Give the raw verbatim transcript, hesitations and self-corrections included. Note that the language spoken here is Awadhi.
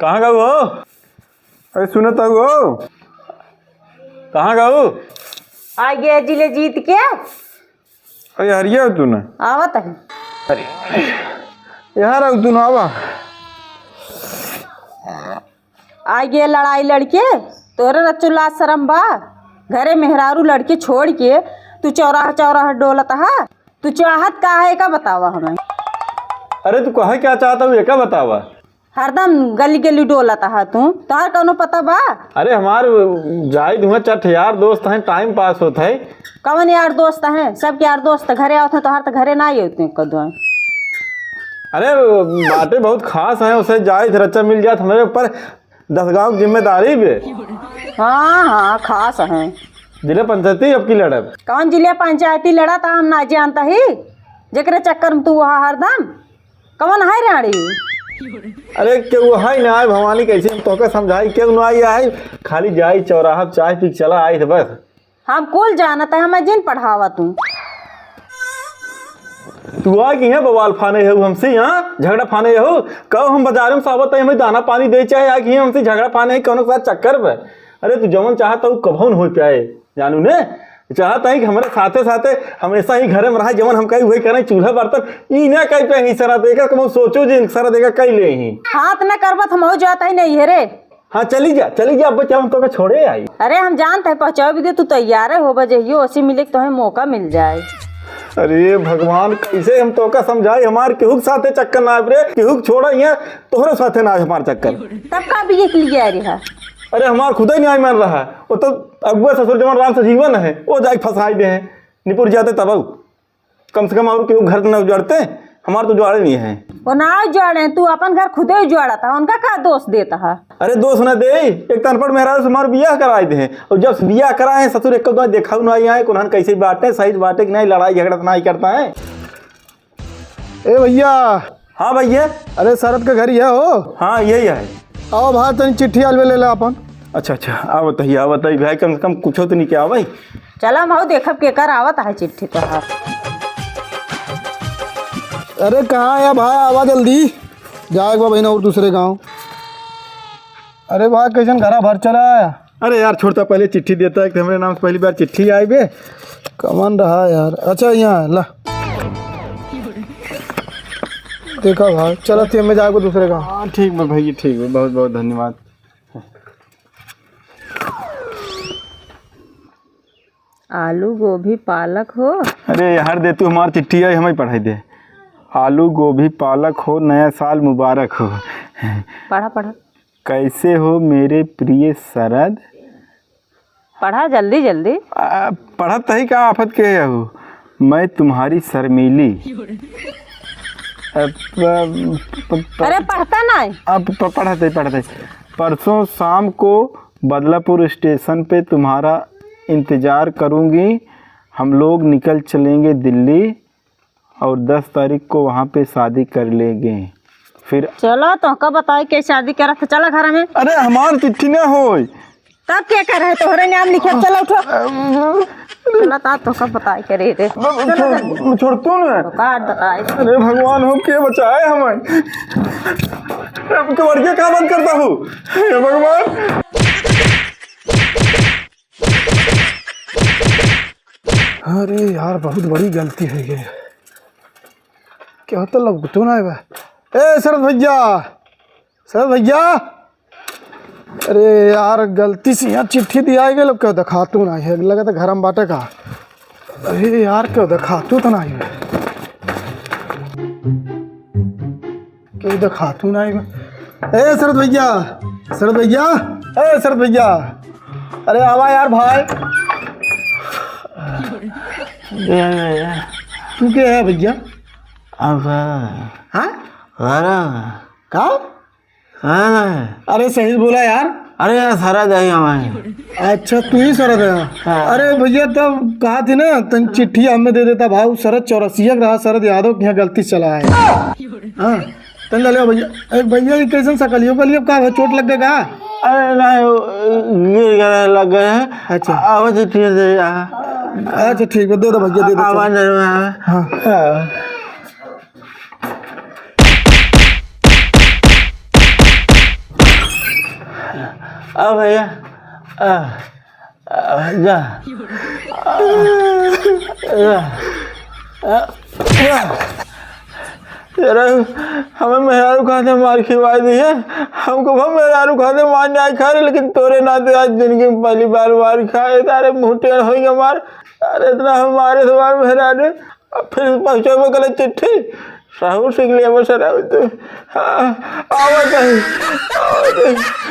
कहाँ गऊ हो? अरे सुनत हऊ हो? कहाँ गऊ? आ गया जिले जीत के। अरे हरिया हो तू ना। आवत है। अरे यहाँ रहो तू ना, आवा। आ गया लड़ाई लड़के। तोरे रच्चू लाज शरम बा? घरे मेहरारू लड़के छोड़ के तू चौराहा चौराहा डोलत हा। तू चाहत का है, का बतावा हमें? अरे तू कहे क्या चाहत हऊ, एका बतावा। हरदम गली गली डोलत हा तू, तोहार कौनो पता बा? अरे हमार जाई धुआं चट यार दोस्त हैं, टाइम पास होत है। कौन यार दोस्त हैं? सबके यार दोस्त घरे आवत हैं, तोहार तो घरे ना आई होते कदुआ। अरे बाटे बहुत खास है, उसे जाई रच्चा मिल जात हमरे ऊपर दस गाँव की जिम्मेदारी बे। हाँ हाँ खास हैं। जिले पंचायती अब की लड़ब। कौन जिले पंचायती लड़ा था हम ना जानता ही, जेकरे चक्कर में तू वहाँ हरदम कौन है रानी? अरे केहू है ना आए भवानी, कैसे हम तोहके समझाई, केहू ना आई आए, खाली जाई चौराहा चाय पी के चला आई तो बस। हम कुल जानत है, हमें जिन पढ़ावा तू। तू आ कि यहाँ बवाल फाने हो हमसे, यहाँ झगड़ा फाने हो। कब हम बाजार में से आवत है, हमें दाना पानी दे चाहे, आ कि यहाँ हमसे झगड़ा फाने है कौनो के साथ चक्कर पे। अरे तू जवन चाहत हऊ कभू न हो पाए। जानू ने चाहत है कि हमरे साथे साथे हमेशा ही घरे में रहा, जवन हम कही वही करें, चूल्हा बर्तन ई ना कही पे ही सरा देकर कम सोचो जे सरा देकर कही ले ही। हाथ न करबत हम हो जात ही नहीं है रे। हाँ चली जा, चली जा, अब बच्चा हम तोके छोड़े आई। अरे हम जानत है पहुँचाओ भी दे, तू तैयार हो बजे यो ओसी मिले के तोहे मौका मिल जाए। अरे भगवान, कैसे हम तोका समझाई, हमार केहू के साथे चक्कर ना आवे रे, केहू के छोड़ा यहाँ, तोहरे साथे ना आवे हमार चक्कर। तब का भी एक लिए आ रहा? अरे हमार खुदे नहीं आई मान रहा, वो तो अगुआ ससुर जवन राम से जीवन है, वो जाके फंसाई दे हैं, निपुर जाते तब आऊ। कम से कम और केहू घर न उजाड़ते, हमार तो उजाड़े नहीं है। वो ना उजाड़े, तू अपन घर खुदे उजाड़ा था, उनका का दोष देता है? अरे दोष ना दे, एक तो अनपढ़ मेहरारू से हमार बियाह कराए दे हैं, और जब से बियाह कराए हैं ससुर एक दो देखा ना आई आए, कोनहन कैसे बाटे, सही बाटे कि नहीं, लड़ाई झगड़ा तो नहीं करता है। ए भैया। हाँ भैया। अरे शरद का घर यह हो? हाँ यही है। आओ भाई तनी चिट्ठी अलवे ले ला अपन। अच्छा अच्छा, आवत ही, आवत ही भाई, कम से कम कुछो तो नहीं क्या भाई। चला हम देखब केकर आवत है चिट्ठी तोहार। अरे कहाँ है भाई, आवा जल्दी, जाए एक बार बहिना और दूसरे गाँव। अरे भाई कैसन घरा भर चला है? अरे यार छोड़ता, पहले चिट्ठी देता है कि हमरे नाम से पहली बार चिट्ठी आई बे। कमन रहा यार। अच्छा यहाँ ला, देखा भाई, चलत ही हमें जाए को दूसरे गाँव। हाँ ठीक बा भैया, ठीक बा, बहुत बहुत धन्यवाद। आलू गोभी पालक हो। अरे यार दे तू हमार चिट्ठी आई, हमें पढ़ाई दे। आलू गोभी पालक हो, नया साल मुबारक हो। पढ़ा पढ़ा। कैसे हो मेरे प्रिय शरद? पढ़ा जल्दी जल्दी। आ, पढ़त ही का आफत के हो, मैं तुम्हारी शर्मीली। अ, प-, प-, प-, अरे पढ़ता ना है। अब प-, पढ़त ही, पढ़त ही। परसों शाम को बदलापुर स्टेशन पे तुम्हारा इंतजार करूँगी। हम लोग निकल चलेंगे दिल्ली और दस तारीख को वहाँ पे शादी कर लेंगे। फिर चलो तोहका बताई के शादी करत, चला घर में। अरे हमार चिट्ठी ना होई। तब के कर है तोहरे नाम लिखे, चलो उठो। चला ता तोहका बताई के रे रे। छोड़, छोड़ तू ना। तो का बताई? अरे भगवान हो के बचाए हमें। अब कमरिया का बंद करता हूँ। हे भगवान। अरे यार, बहुत बड़ी गलती होइ गई। क्या होता, लौकतो ना है बा। ए शरद भैया, शरद भैया, अरे यार, गलती से यहाँ चिट्ठी दिया गया, लोग क्यों दिखातू ना है, लगा था घर में बाटे का। अरे यार, क्यों दिखातू तो ना है। केहू देखातू ना आइबा। ए शरद भैया, शरद भैया, ए शरद भैया, अरे आवा यार भाई। ए भैया। तू के है भैया? अब हाँ? घर में। का? घर में। अरे सही बोला यार। अरे यार, शरद है हमारे। अच्छा, तू ही शरद है। हाँ। अरे भैया, तब कहा थी ना, तन चिट्ठी हमें दे देता भाऊ, शरद चौरसिया के रहा, शरद यादव के यहाँ गलती चला है। हाँ, तन ले लो भैया। ए भैया, ये कैसन सकलियो का लिए का है? चोट लग गया का? अरे नहीं, वो गिर गए, लग गए हैं। अच्छा। आवाज ठीक से आ। अच्छा, ठीक है, दे दो भैया, दे दो, आवाज चलो। नहीं आ। हाँ। हाँ। आ भैया, आ, आ, जा। आ, जा। आ, जा। यार, हमें मेहरारू खाते मार खिवाई दी है। हमको हम मेहरारू खाते मार नहीं खाए, लेकिन तोरे नाते आज जिंदगी में पहली बार मार खाए। तारे मुंह टेढ़ होइगा हमार। अरे इतना हम मारे तुम्हारे मेहरारू, अब फिर पहुँचावे गलत चिट्ठी। सहूर सीख लिया बस, अरे तू। हाँ, आवत है, आवत है।